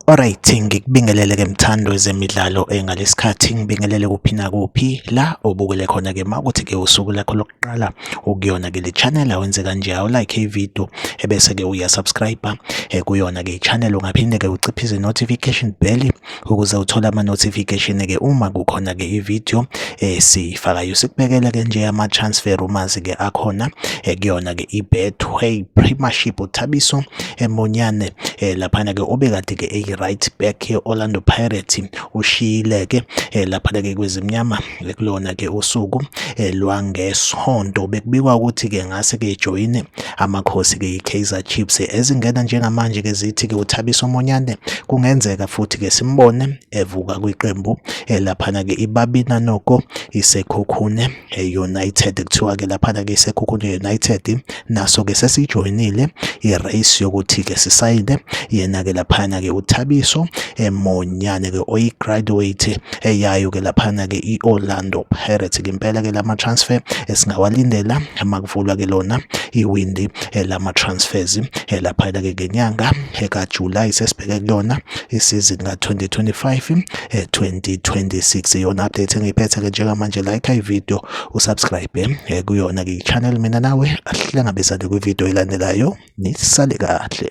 Alright, ngikubingelele ke mthando wezemidlalo ngalesikhathi ngibingelele kuphi nakuphi la obukele khona ke makuthi ke usuku lakho lokuqala ukuyona ke le channel awenze kanje awu like i-video ebese ke uya subscribe kuyona ke i-channel. Ungaphinde ke uciphize notification bell ukuze uthole ama notification ke uma kukhona ke i-video esiyifakayo. Sikubekele ke nje ama transfer rumors ke akhona kuyona ke i-Betway Premiership. uThabiso Monyane laphana ke obekade ke eyi-right back ye-Orlando Pirates ushiyile ke laphana ke kwezimnyama kulona ke usuku lwangesonto. Bekubikwa ukuthi ke ngase ke joyine amakhosi ke i-Kaizer Chiefs. Ezingena njengamanje ke zithi ke uThabiso Monyane kungenzeka futhi ke simbone evuka kwiqembu laphana ke iBabina Noko iSekhukhune United. Kuthiwa ke laphana ke iSekhukhune United naso ke sesijoyinile i-race yokuthi ke sisayine yena ke laphana ke uThabiso Monyane ke oyi-graduate eyayo ke laphana ke i-Orlando Pirates. Ngempela ke lama transfer esingawalindela makuvulwa ke lona iwindi lama transfers laphana ke ngenyanga kaJuly, sesibheke kuyona isizini ka-2025 2026. Iyona update engiyiphethe ke njengamanje. Like i-video, usubscribe kuyona ke i-channel. Mina nawe ahlangabezane kwivideo elandelayo. Nisale kahle.